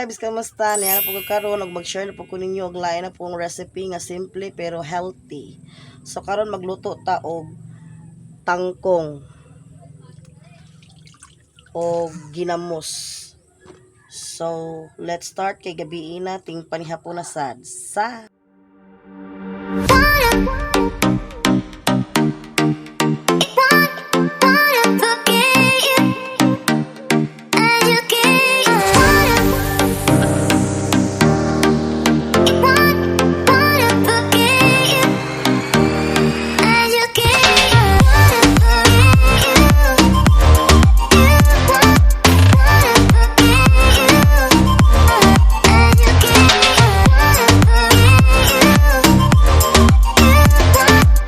Vibes, kamusta? Niya na po ko karon ug mag-share na po ko ninyo og lain na pong recipe nga simple pero healthy. So karon magluto ta og tangkong o ginamos. So let's start kay gabi na, ting panihapon na sad. Sa Wanna forget you. Educate. Wanna forget you. Educate. Wanna forget you. Wanna forget you. Educate. Wanna forget you.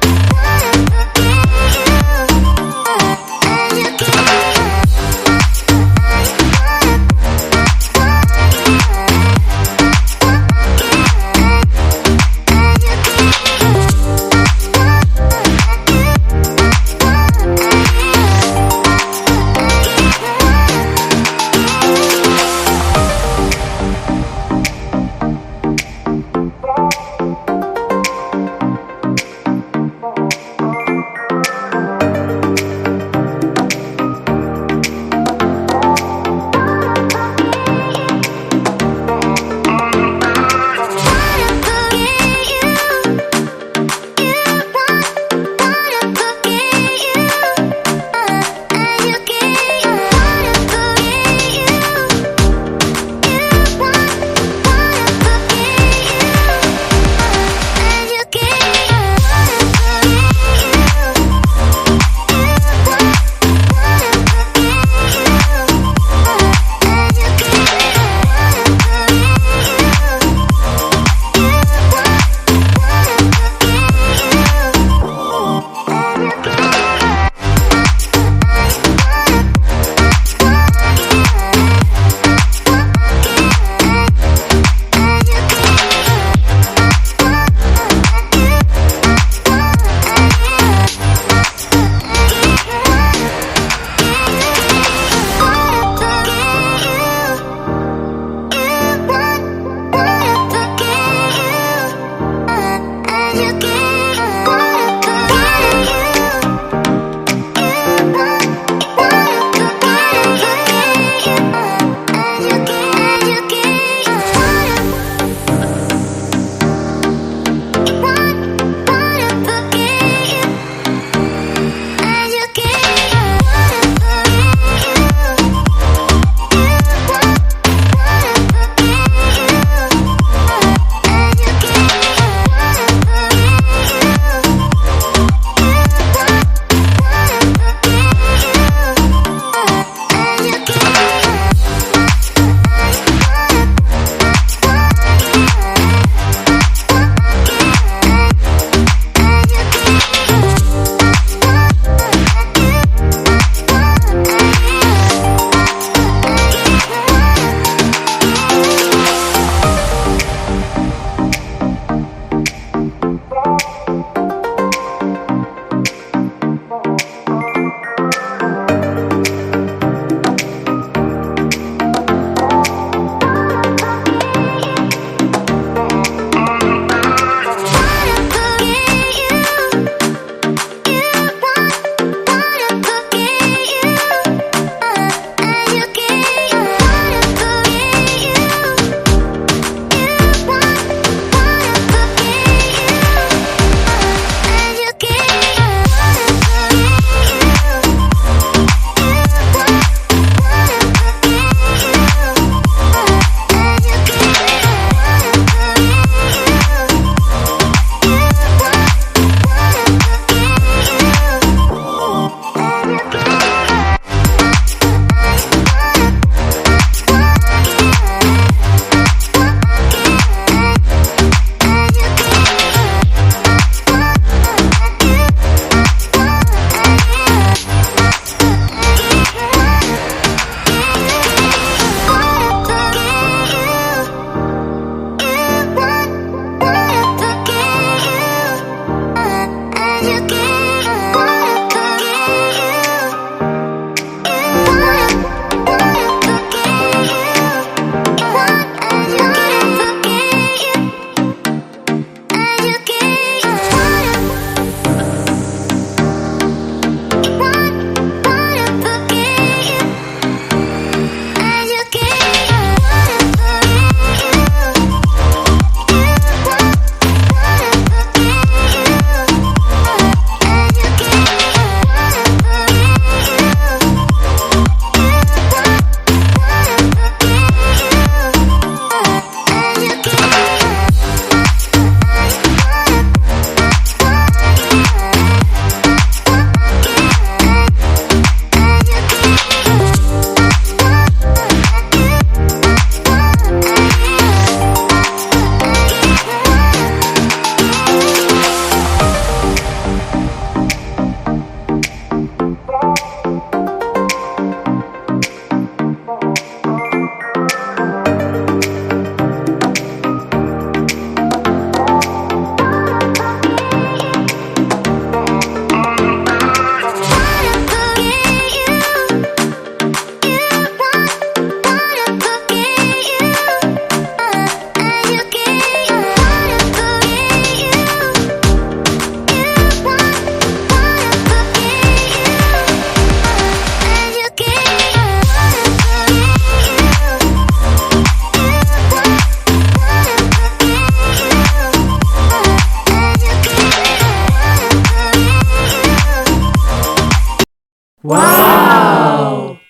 Wow!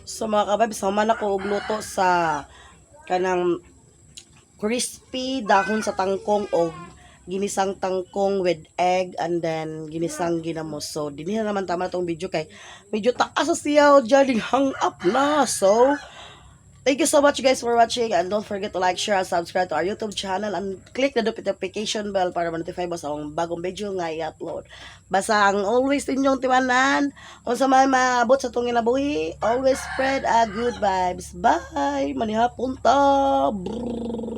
So mga kababs, human ako og luto sa kanang crispy dahon sa tangkong og ginisang tangkong with egg and then ginisang ginamos. So dinhi na naman tama na tong video kay medyo taas sa siya dyan, hang up na. So thank you so much, guys, for watching and don't forget to like, share, and subscribe to our YouTube channel and click the notification bell para ma-notify mo sa akong bagong video nga i-upload. Basta ang always ninyong tiwanan, unsa may maabot sa atong kinabuhi, always spread a good vibes. Bye! Manihapon ta! Brrr.